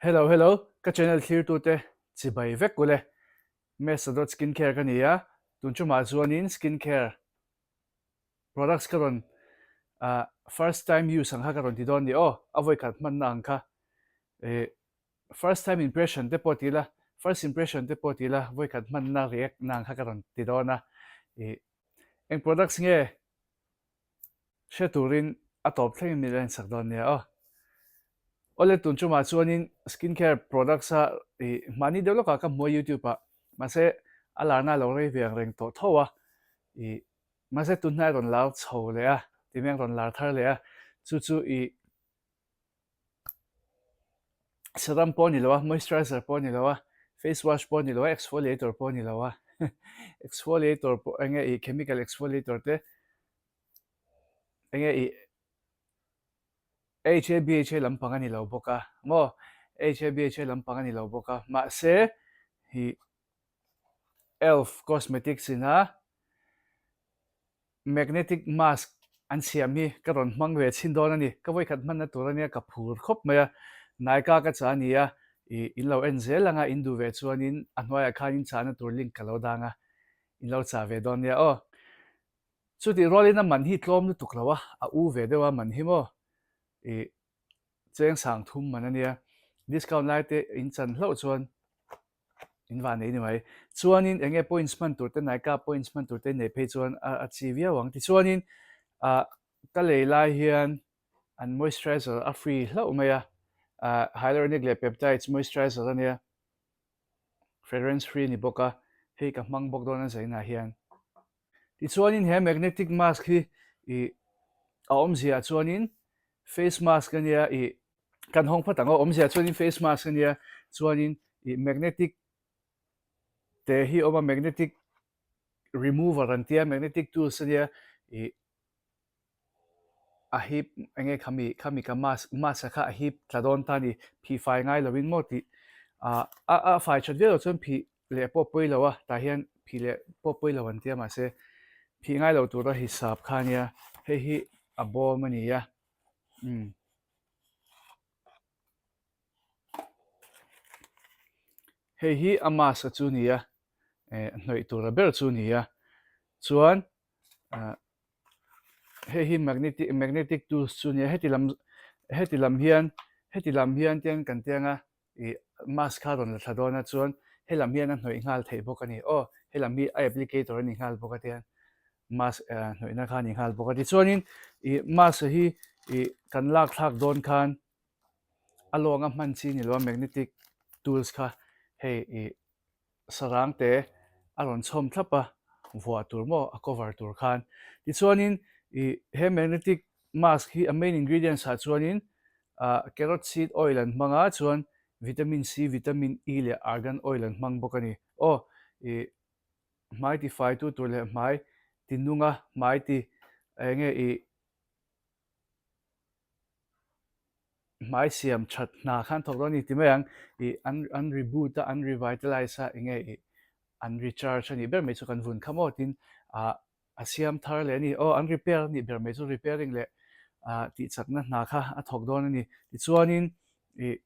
Hello hello, ka channel thlirtute chibai vek ule. Mesa dot skincare ka ni a, tun chumah chuanin skincare products ka rawn ah first time use ang kha ka rawn ti dawn ni aw, a vawikhat hmanna ang kha eh first time impression te pawh ti ila, first impression te pawh ti ila vawikhat hmanna react na ang kha ka rawn ti dawn a, ih eng products nge Hre turin a tawp thlengin min la insak dawn nia aw. Awle tun chumah chuanin skin care products a ih mahni deuh lawkah ka hmu a youtube ah mahse a larna a lo rei ve ang reng tawh tho a ih mahse tun hnai a rawn lar chho leh a ti mai ang rawn lar thar leh a chu chu ih Serum pawh a ni lo a, moisturizer pawh a ni lo a, face wash pawh a ni lo a, exfoliator pawh a ni lo a, exfoliator pawh eng nge ih chemical exfoliator te eng nge ih HABHA lampang a ni lo bawk a maw HABHA lampang a ni lo bawk a mahse ih elf cosmetics ina Magnetic mask an siam hi ka rawn hmang ve chhin dawn a ni. Ka vawikhat hmanna tur a nia ka phur khawp mai a. Naika ka chah a ni a, ih in lo en zel ang a, in duh ve chuanin a hnuaiah khan in chahna tur link ka lo dang a, in lo chah ve dawn nia aw. Chutih rualin a man hi tlawm lutuk lo a, a u ve deuh a man hi maw ih cheng sang thum man a nia. Discount lai te in chan hlauh chuan In van nei ni mai. Chuanin eng nge points hman tur te Nykaa points hman tur te nei phei chuan a a chi viau ang. Tichuanin ah ka lei lai hian an moisturizer a free hlauh mai a, ah hyaluronic leh peptides moisturizer a nia, fragrance free a ni bawk a, hei ka hmang bawk dawn a zainah hian. Tichuanin he magnetic mask hi ih a awmzia chuanin face mask a nia ih Kan hawng phawt ang aw, awmzia chuanin face mask a nia, chuanin ih magnetic te hi a awm a, magnetic remover an tia, magnetic tools a nia, ih a hip eng nge khami khami ka mask mask a kha a hip tla dawn ta a ni, phih fai ngai lovin maw tih ah a a fai that viau loh chuan phih leh pawh pawi lo a, tah hian phih leh pawh pawi lo an tia mahse phih ngai lo tura hisap kha a nia, hei hi a bawm a ni a, umm. Hei hi a mask a chu ni a, eh hnawih tura ber chu ni a, chuan ah hei hi magnetic magnetic tools chu ni a, heti lam heti lam hian heti lam hian te kan ti ang a ih mask kha a rawn la thla dawn a chuan helam hian a hnawih nghal theih bawk a ni aw helam hi a applicator a ni nghal bawk a tihian mask eh hnawihna kha a ni nghal bawk a tichuanin ih mask hi ih kan lak thlak dawn khan a lawnga hman chi ni lo a magnetic tools kha hei ih sarang te a rawn chhawm thlap a, vuah tur maw a cover tur khan. Tichuanin ih he magnetic mask hi a main ingredients ah chuanin ah carrot seed oil an hmang a, chuan vitamin C, vitamin E leh argan oil an hmang bawk a ni. Aw ih hmai ti fai tu tur leh hmai ti nung a, hmai ti eng nge ih Hmai siam that hna khan thawk dawn a ni ti mai ang. Ih an an reboot a, an revitalize a, enge ih an recharge a nih ber mai chu kan vun kha maw tin ah a siam thar leh a ni. Aw an repair a nih ber mai chu repairing leh ah tihchakna hna kha a thawk dawn a ni. Tichuanin ih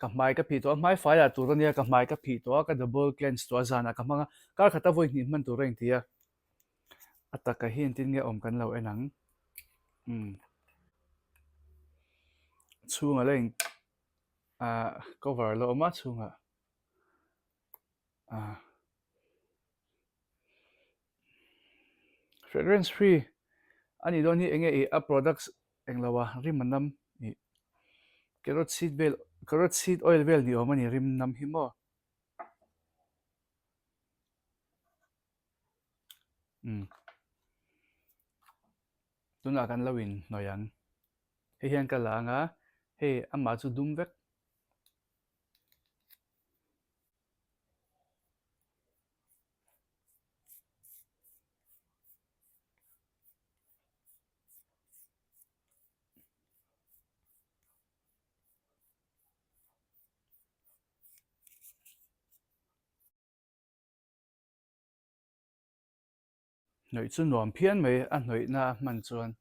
ka hmai ka phih tawh a, hmai faiah tur a nia, ka hmai ka phih tawh a, ka double cleanse tawh a, zanah ka hmang a, kar khata vawi hnih hman tur a inti a. A taka hi engtin nge awm kan lo en ang. Umm. Chhungah la in ah cover la awm a chhungah ah fragrance free a nih dawn hi enge ih a products englo a rim a nam ih carrot seed vel carrot seed oil vel ni awm a ni rim nam hi maw. Umm. Tunah kan lo in hnawih ang. Hei hian ka la ang a, hei amah chu dum vek. Hnawih chu nuam phian mai a hnawihna a hman chuan.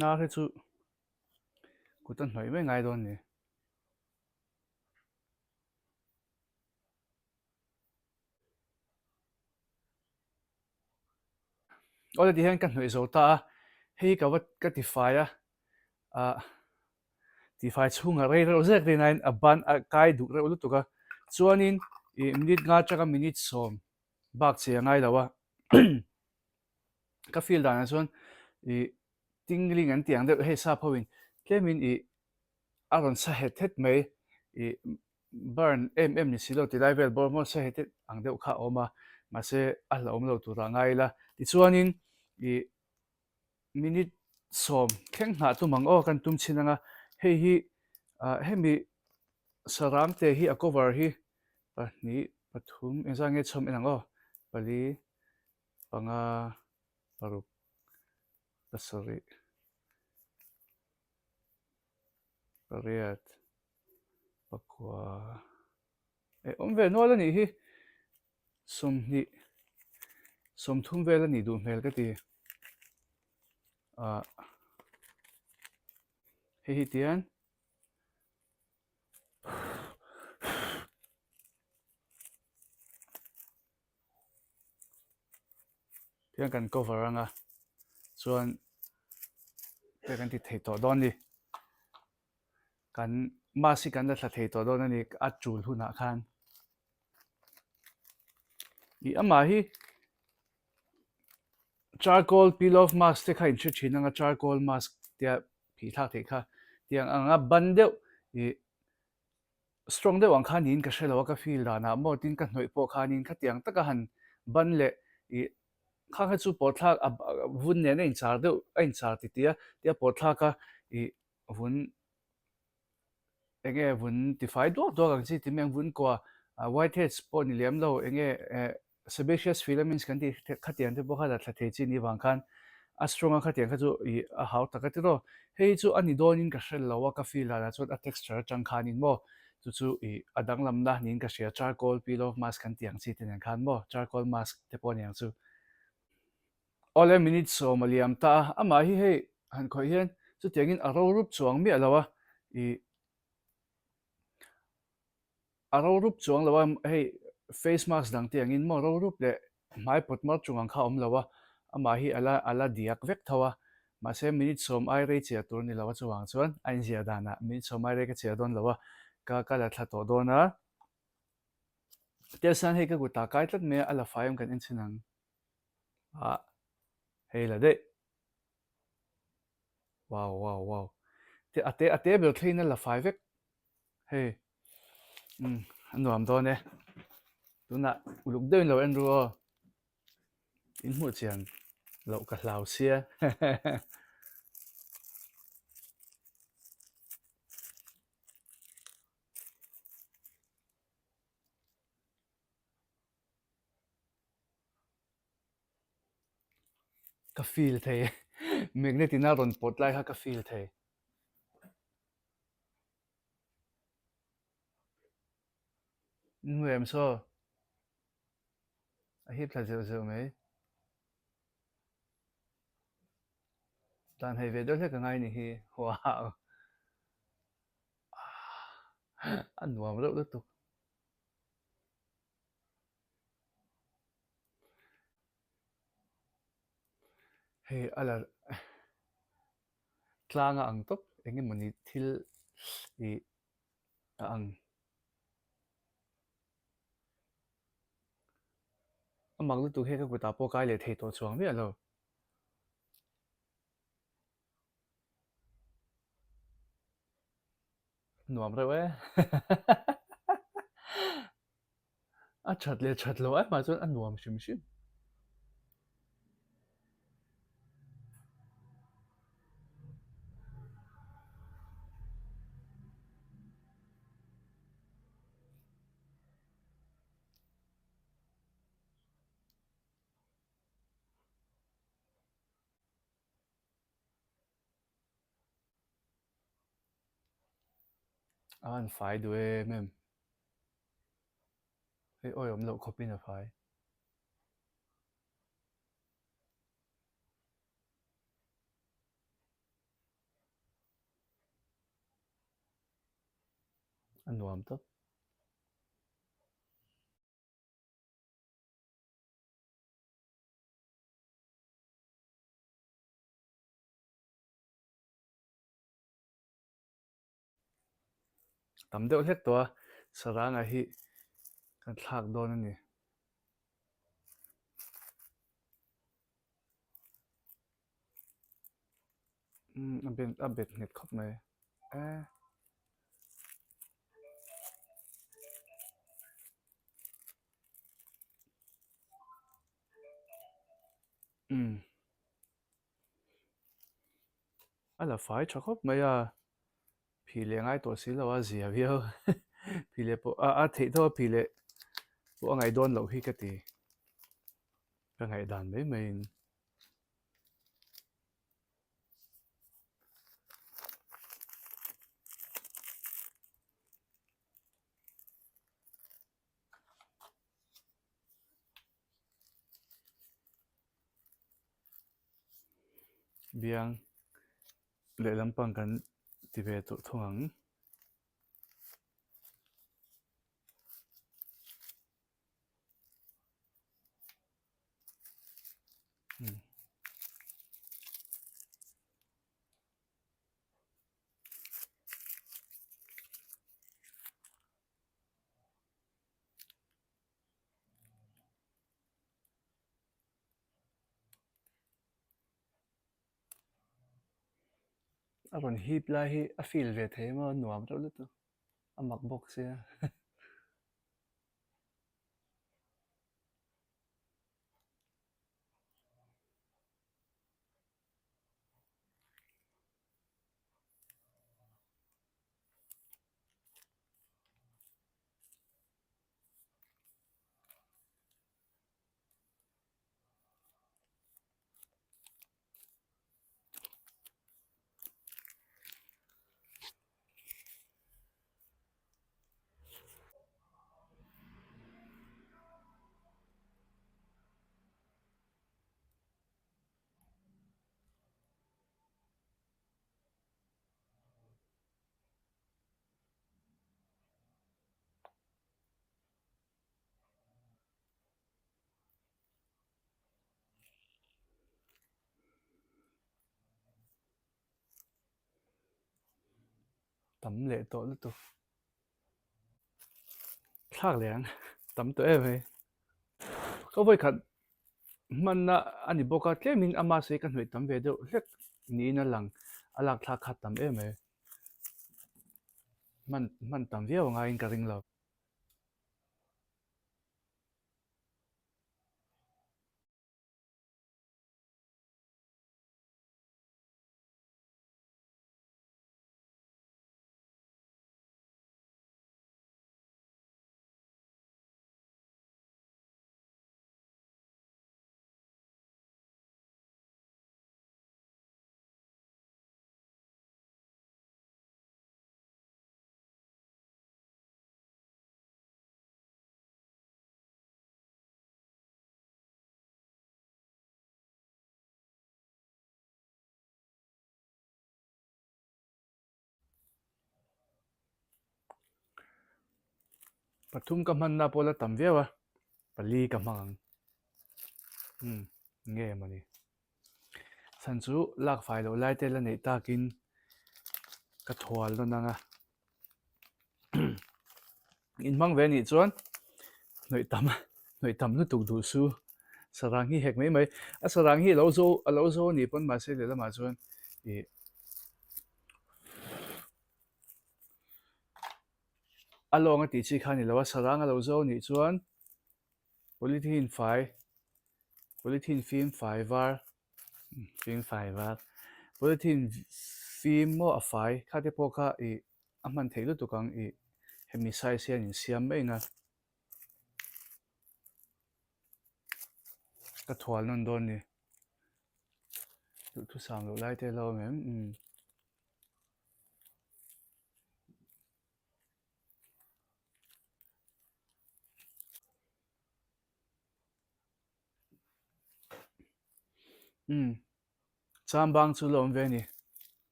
Hnar hi chu kut a hnawih mai ngai dawn ni. Awle ti hian ka hnawih zo ta a, hei ka va ka tifai a, ah tifai chhungah rei reuh zek rih nain a ban a kai duh reuh lutuk a, chuanin ih minute nga atanga minute sawm bak che a ngai lo a, ka feel danah chuan ih tingling an tih ang deuh hei sap ho in tlemin ih a rawn sa het het mai ih burn em em ni si lo tilai vel bawr hmawr sa het het ang deuh kha a awm a, mahse a hlauhawm lo turah ngai ila tichuanin ih minute sawm thleng nghah tum ang aw kan tum chhin ang a, hei hi ah hemi sarang te hi a cover hi pahnih pathum engzah nge chhawm en ang aw pali panga paruk pasarih pariat pakua eh awm ve nual a nih hi 20 30 vel a nih duh hmel ka ti ah hei hi tian Tihian kan cover anga chuan te kan ti thei tawh dawn a ni. Kan mask hi kan la thla thei tawh dawn a ni a tul hunah khan. Ih amah hi charcoal peel off mask te kha in hre thin anga charcoal mask tia phih thlak theih kha tiang anga ban deuh ih Strong deuh ang kha niin ka hre lo a, ka feel danah maw tin ka hnawih pawh khanin khatiang taka han ban leh ih kha kha chu pawh thlak a vun nen a inchar deuh a inchar ti ti a, tia pawh thlak a ih vun enge vun tifai duak duak ang chi ti mai ang vun kua white heads pawh ni lem lo enge eh Sebaceous filaments kan tih khatiang te pawh kha la thla thei chi ni vang khan a strong a khatiang kha chu ih a hau tak a ti rawh. Hei hi chu a ni dawnin ka hre lo a ka feel danah chuan a texture atang khanin maw chu chu ih a danglamna niin ka hria charcoal peel off mask kan tih ang chi te nen khan maw charcoal mask te pawh a ni ang chu. Awle minute sawm a liam ta a amah hi hei han khawih hian chutiangin a ro rup chuang miah lo a ih A ro rup chuang lo a, hei face mask dang te angin maw ro rup leh hmai pawt mar chung ang kha a awm lo a, amah hi a la a la diak vek tho a, mahse minute sawm ai rei chiah tur a ni lo a chuvang chuan a inziah danah minute sawm ai rei ka chiah dawn lo a, ka ka la thla tawh dawn a. Tichuan hei ka kutah kai tlat mai a, a la fai awm kan en chhin ang ah hei la daih. Wow wow wow te a te a te ber thleng in a la fai vek hei umm a nuam dawn e tunah uluk deuhin lo en ru aw in hmuh chian loh ka hlau sia Ka feel thei magnet in a rawn pawt lai kha ka feel thei. Nuam saw a hip thla zeuh zeuh mai. Dan hei ve deuh hlek a ngai ni hi wow a nuam reuh lutuk. Hei a la tlang a ang tawp eng emawni thil ih a ang. A mak lutuk hi ka kutah pawh kai leh thei tawh chuang miah lo. Nuam reuh e. A that leh that lo ai mah chuan a nuam hrim hrim. A han fai duh em em. Hei awi awm loh khawpin a fai. A nuam tawp. Tam deuh hlek tawh a, saranga hi kan thlak dawn a ni. Umm a bet a bet nghet khawp mai e. Umm a la fai tha khawp mai a, phih leh ngai tawh si lo a zia viau phih leh pawh a a theih tho a phih leh pawh a ngaih dawn loh hi ka ti ka ngaihdan mai maiin. Biang lehlam pang kan ti ve tawh thung ang. A rawn hip lai hi a feel ve thei emaw a nuam reuh lutuk a mak bawk sia. Tam leh tawh lutuk. Thlak leh ang tam tawh em hei. Ka vawi khat hmanna a ni bawk a tlemin ama sei ka hnawih tam ve deuh hlek niin a lang a lak thlak kha tam em mai. Hman hman tam viau a ngaiin ka ring lo. Pathum ka hmanna pawh la tam viau a, pali ka hmang ang. Umm nge mawni. Chhan chu lak fai loh lai te la neih takin ka thual nawn ang a. In hmang ve anih chuan hnawih tam hnawih tam lutuk duh su sarang hi hek mai mai a sarang hi a lo zo a lo zo anih pawn mahse lehlamah chuan ih a lawng a tih chi kha a ni lo a sarang a lo zo anih chuan polythene fai polythene fim fai var fim fai var polythene fim maw a fai kha te pawh kha ih a hman theih lutuk ang ih hemi size hian in siam mai ang a ka thual nawn dawn ni duhthusam loh lai te a lo awm em umm. Umm chambang chu la awm ve a ni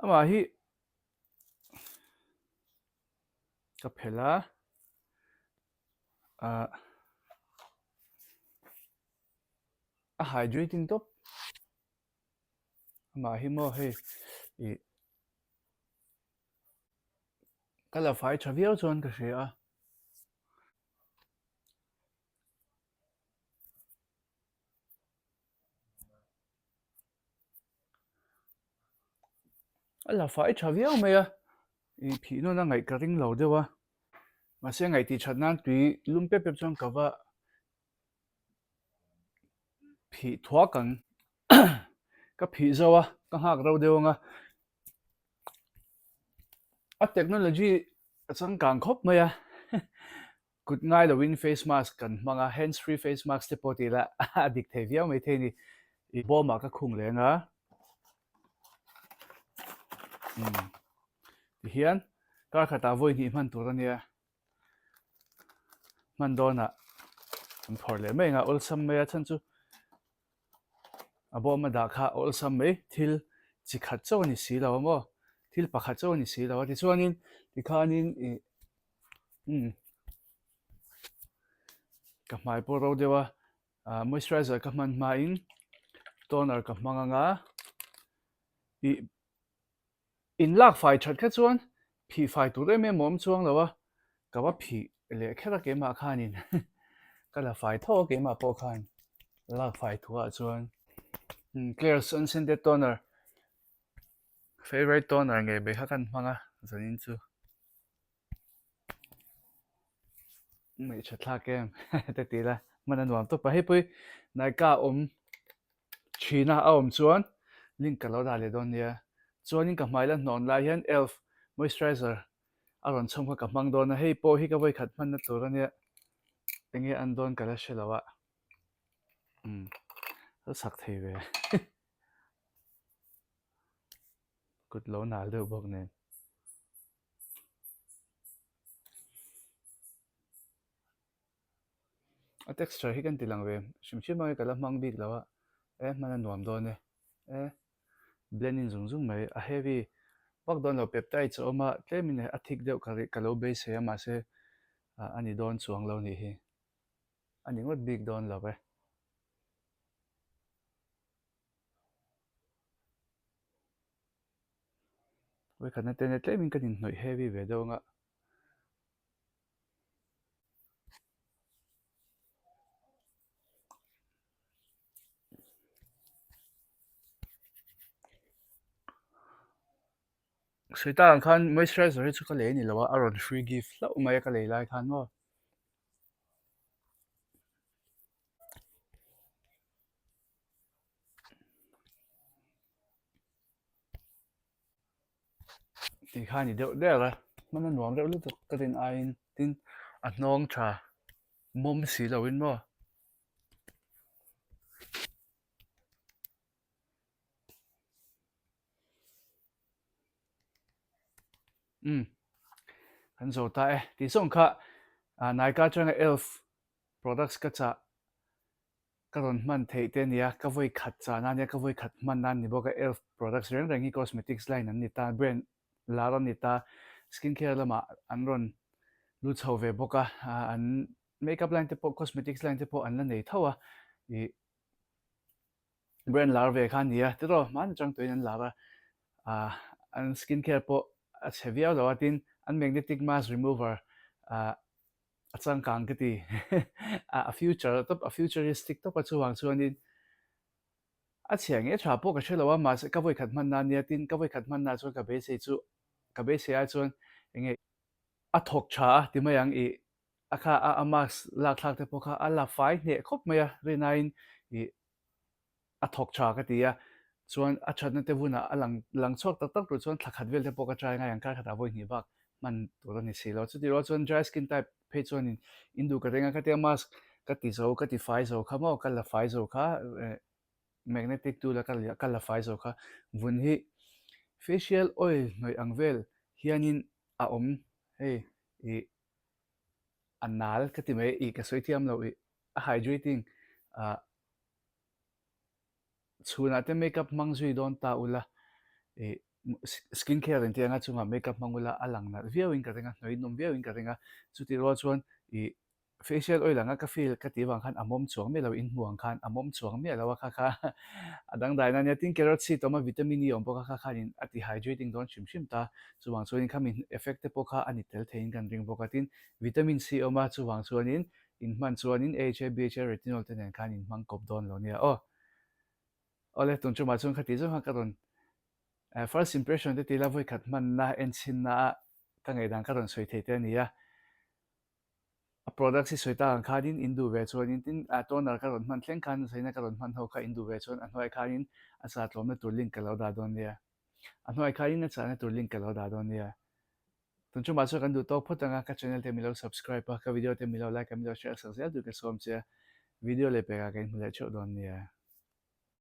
amah hi. Ka phelh a, ah a hydrating tawp. Amah hi maw hei ih ka la fai tha viau chuan ka hria a. A la fai tha viau mai a, ih phih nawn a ngaih ka ring lo deuh a, mahse ngaih tih that nan tui lum pep pep chuan ka va phih thuak ang ka phih zo a, ka nghak ro deuh ang a, a technology a changkang khawp mai a. Kut ngai loin face mask kan hmang a, hands free face mask te pawh tih lah a dik thei viau mai thei a ni. I bawmah ka khung leng a, umm tihian kar khatah vawi hnih hman tur a nia, hman dawnah kan phawrh leh mai ang a, awlsam mai a chhan chu a bawma dah kha awlsam mai thil chi khat chauh a ni si lo a maw, thil pakhat chauh a ni si lo a tichuanin tikhanin ih Umm ka hmai pawh ro deuh a ah moisturizer ka hman hmain toner ka hmang ang a ih in lak fai that kha chuan phih fai tur em em a awm chuang lo a ka va phih leh kher a keimah khanin ka la fai tho a keimah pawh khan lak fai thuah chuan Klairs unscented toner favourite toner ngei mai kha kan hmang a zanin chu. Ngaihṭha thlak em te ti ila hman a nuam tawp a, hei pawh hi Nykaa awm ṭhina a awm chuan link ka lo dah leh dawn nia. Chuanin ka hmai la hnawn lai hian elf moisturizer a rawn chhawm kha ka hmang dawn a, hei pawh hi ka vawikhat hmanna tur a nia enge an dawn ka la hre lo a, umm ka chak thei ve kut lo nal deuh bawk nen. A texture hi kan ti lang ve hrim hrim ang e ka la hmang bik lo a e hman a nuam dawn e e blend in zung zung mai a heavy vak dawn lo peptides a awm a tlem in a thik deuh ka ka lo beisei a mahse a ni dawn chuang lo nih hi a ni ngawt bik dawn lo e. Vawikhatna te nia tlemin kan inhnawih heavy ve deuh anga. Sawi tak ang khan moisturizer hi chu ka lei a ni lo a, a rawn free gift hlauh mai a ka lei lai khan maw. Tih kha a ni deuh der a, hman a nuam reuh lutuk ka rin aiin tin a hnawng tha mawm si loin maw. Umm kan zo ta e tih zawng kha Nykaa atanga elf products ka chah. Ka rawn hman theih te ania, ka vawi khat chah nan ania, ka vawi khat hman nan ni bawk a, elf products reng reng hi cosmetics line an ni ta, brand lar an ni ta, skin care lamah an rawn lu chho ve bawk a, an makeup line te pawh cosmetics line te pawh an la nei tho a, ih brand lar ve kha a ni a, tiraw hmana chang tuiin an lar a, ah an skin care pawh a chhe viau lo a, tin an magnetic mask remover ah A changkang ka ti. A future tawp, a futuristic tawp a chuvang chuanin a chhia nge tha pawh ka hre lo a, mahse ka vawikhat hman na ania tin ka vawikhat hman na chuan ka beisei chu ka beisei ai chuan enge a thawk tha a ti mai ang ih a kha a mask lak thlak te pawh kha a la fai hneh khawp mai a rinaiin ih a thawk tha ka ti a, chuan a thatna te hunah a lang lang chhuak tak tak tur chuan thla khat vel te pawh ka try ngai ang, kar khatah vawi hnih bak hman tur a ni si lo. Chutih rual chuan dry skin type phei chuanin in duh ka ring a, khatia mask ka ti zo ka ti fai zo kha maw ka la fai zo kha magnetic tool a ka la fai zo kha vun hi facial oil hnawih ang vel hianin a awm hei ih a nal ka ti mai ih ka sawi thiam lo ih a hydrating ah Chhunah te makeup hmang zui dawn ta ula ih Skin care in tih anga chungah makeup hmang ula a lang nalh viau in ka ring a, hnawih nawm viau in ka ring a. Chutih rual chuan ih facial oil anga ka feel ka tih vang khan a mawm chuang miah lo, in hmuh ang khan a mawm chuang miah lo a kha kha a dangdai na nia. Tin carrot seed awm a, vitamin E awm bawk a kha khanin a ti hydrating dawn hrim hrim ta. Chuvang chuanin khami effect te pawh kha a ni tel theiin kan ring bawk a. Tin vitamin C awm a, chuvang chuanin in hman chuanin AHA, BHA, retinol te nen khan in hmang kawp dawn lo nia aw. Awle, tun tumah chuan khati zawng kha ka rawn first impression te tila vawi khat hmanna enchhinna a ka ngaihdan ka rawn sawi thei te a ni a. A products hi sawi tak ang khanin in duh ve chuanin tin toner ka rawn hman thleng khan zaina ka rawn hman ho kha in duh ve chuan a hnuai khanin a chah tlawmna tur link ka lo dah dawn nia. A hnuai khanin a chahna tur link ka lo dah dawn nia. Tun tumah chuan kan duh tawk phawt ang a, ka channel te min lo subscribe a, ka video te min lo like a, min lo share sak zel tur ka sawm che a, video leh pekah ka inhmu leh theuh dawn nia.